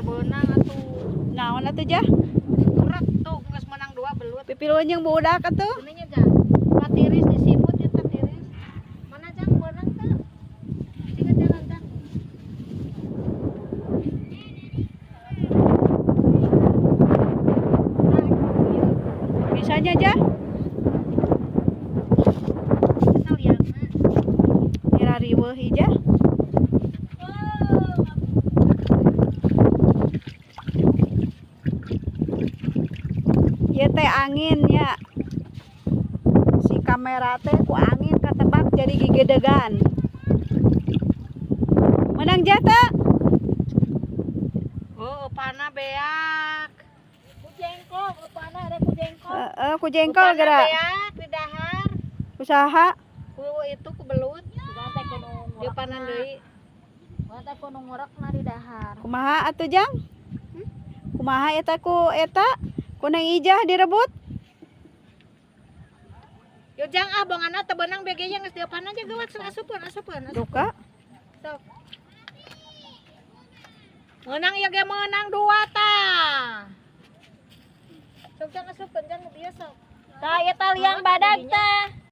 Moal beunang atuh. Naon atuh Jah? Urat tuh geus menang 2 belut. Pipiluan jeung budak atuh. Ininya Jang. Patiris disiput ya tiris. Mana Jang beunang teu? Siga jalan Jang. Bisanya Jah? Kesel ya. Kira riweuh Ijah. Ieu teh angin ya. Si kamera teh ku angin katebak jadi gigedegan. Menang Jah teh? Oh, panah beak. Ku jengkol, panah ada ku jengkol. Heeh, ku jengkol geura. Beak di dahar. Usaha. Ku itu ku belut. Di panan deui. Teh kudu ngurekna di dahar. Kumaha atuh Jang? Kumaha eta ku eta? Ku Neng Ijah direbut? Yo Jang ah bongana teu beunang bege nya geus dieupan aja geuwat sok asupeun asupeun. Duka. Sok. Menang ya ge menang 2 tah. Sok Jang asupeun Jang nu bieu sok. Tah eta liang badag tah.